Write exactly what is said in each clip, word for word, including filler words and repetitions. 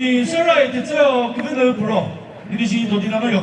Ni serai tetseo küvünü puro. Ni shi do dinano yo.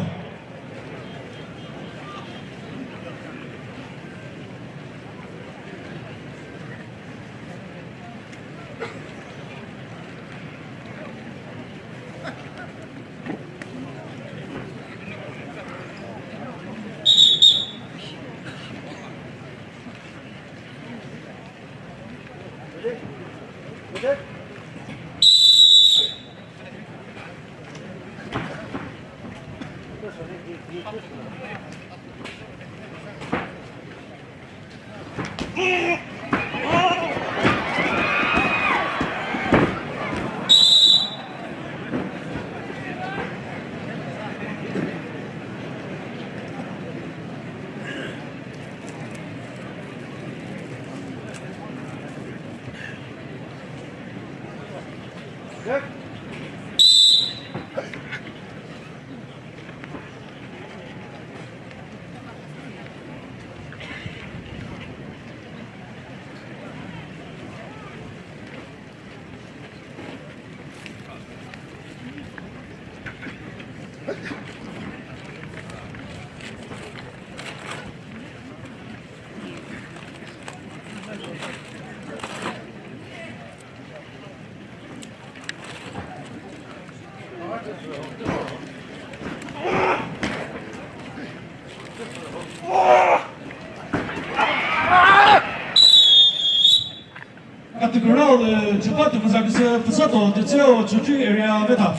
Category round lü chipha tümüza küsü Pfusato Tetseo Chokri area vetha.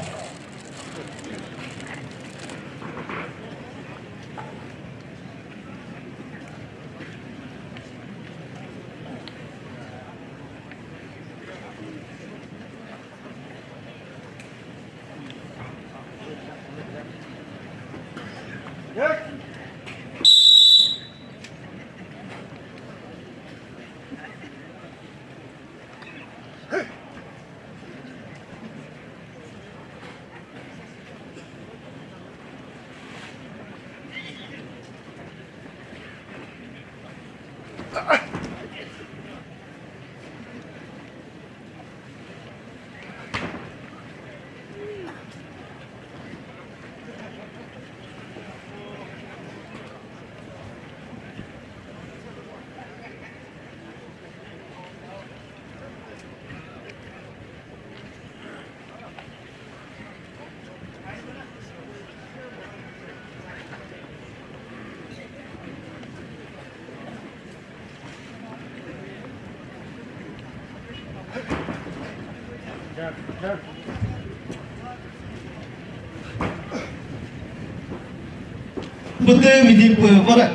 Pütü midi pü vare.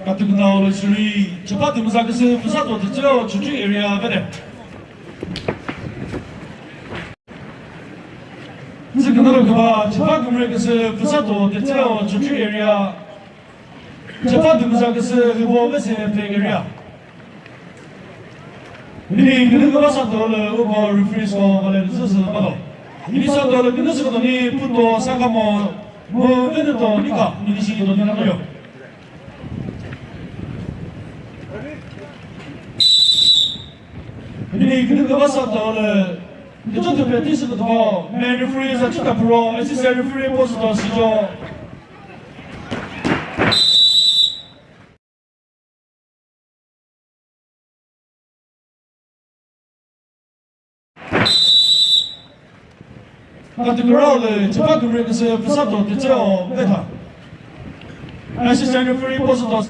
Kati künao lü shiri, chipha tümüza küsü Pfusato Tetseo Chokri area vede. Nzi künalo küba, chipha kümüre küsü Pfusato Tetseo Chokri area. Chipha tümüza küsü Hübo Vese Flag area. Ni künü küba sato lü uko referee score vale zü sü balo. Ni sato lü künü sü koto ni puto sakamo mu vene to ni ka ni shi to ni na yo. Ni künü küba sato lü ni to practice to main referee za chita pro assistant referee post to sijo. Kati kürao lü chipha kümüre küsü Pfusato Tetseo vetha. Assistant referee post to.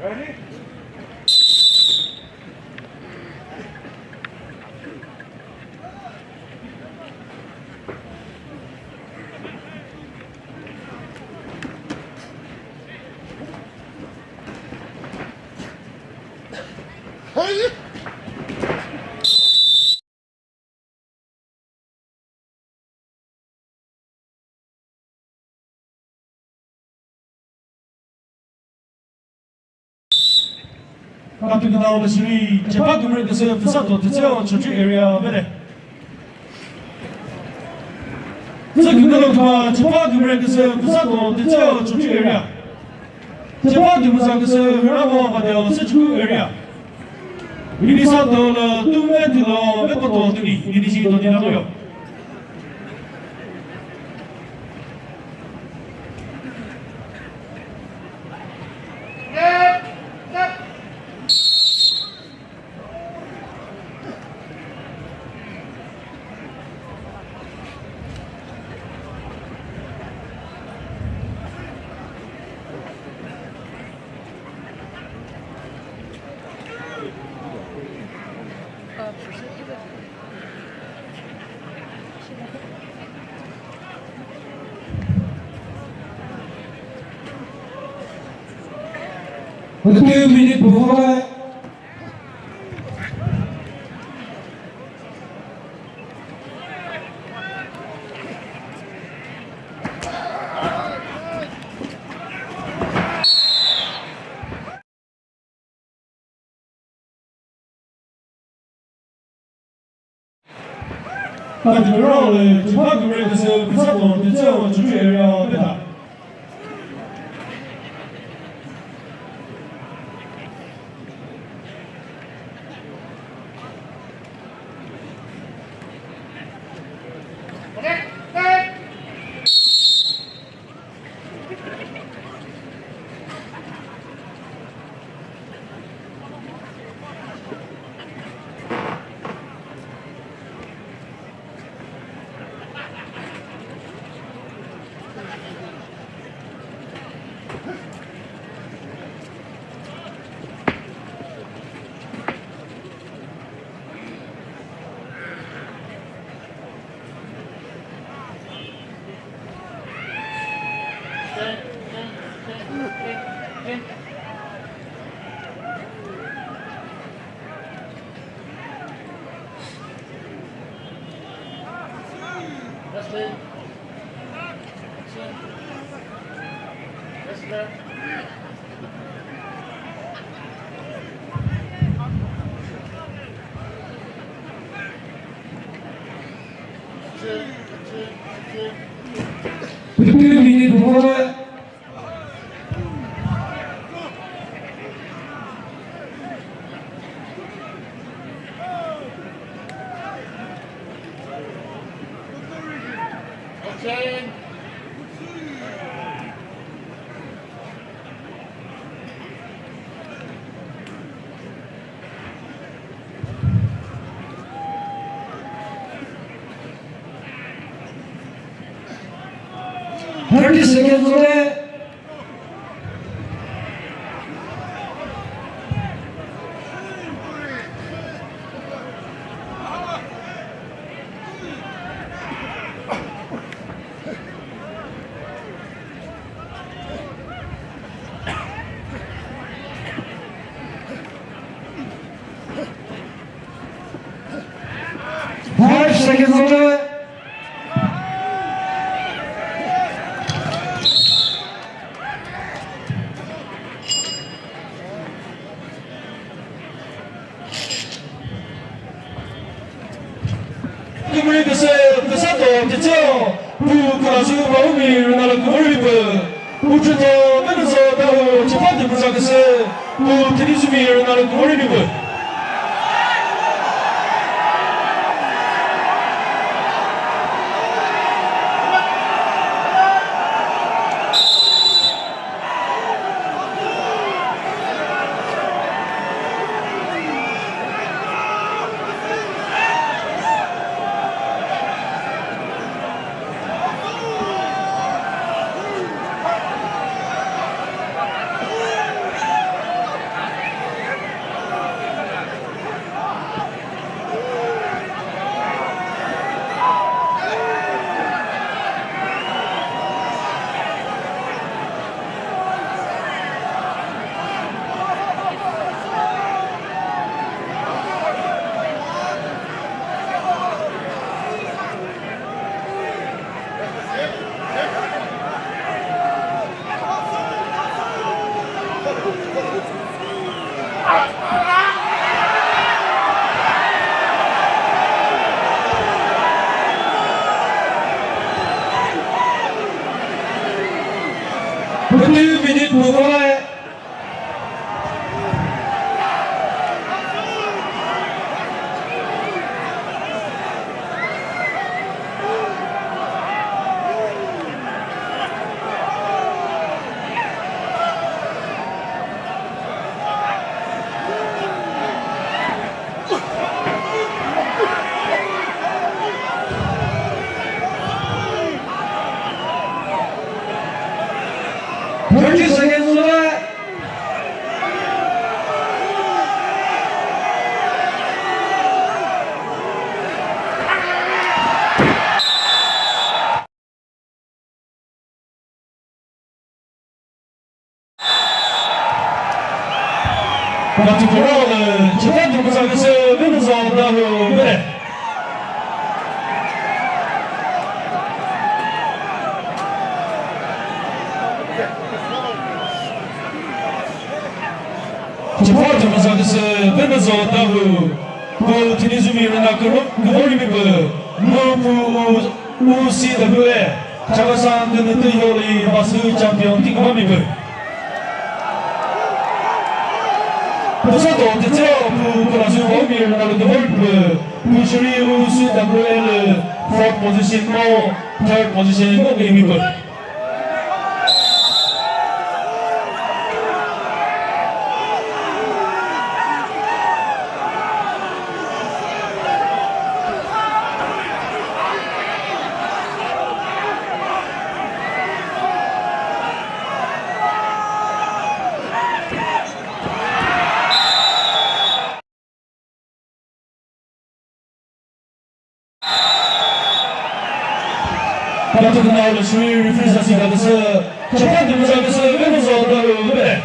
Ready? Katu kina ole shiri, chepa kümre küsü Pfusato Tetseo Chokri area vede. Tsü kümülo thüma chepa kümre küsü Pfusato Tetseo Chokri area. Chepa kümüza küsü Hüravo Vadeo Sechuku area. Minnesota lo tume tilo vepoto tuni, nini shi to dinamo yo. Two minute before. Kati role, chepa kümre küsü Pfusato Tetseo Chokri area veda. Fifteen minute before. Thirty seconds left. Five seconds left. Kümüre küsü, küsa to, tetseo, pu, kulasu, maumi, rünalo, kümüre pü. Uchuto, menuzo, dahu, chipati, puzaküsü, pu, tini sumi, rünalo, kümüre pü. Pütü minute müvale. Thirty seconds left. Kati kura le, Japan tümüza küsü, Venuzo Dawhuo, bere. Japan tümüza küsü, Venuzo Dawhuo, bu tini zümi rüna kürü, kürü mi bu, mu pu u U C W A, Chakhesang künütü yoli basü champion ti kübami pü. Pusato tetseo pu pulazü Omir nalu kübami pü. Pushiri U C W A lü fourth position mo, third position mo kübami pü. Kata tüna lü shuri referee sasi kaküsü, Japan tümüza küsü, Venuzo Dawhuo kübe.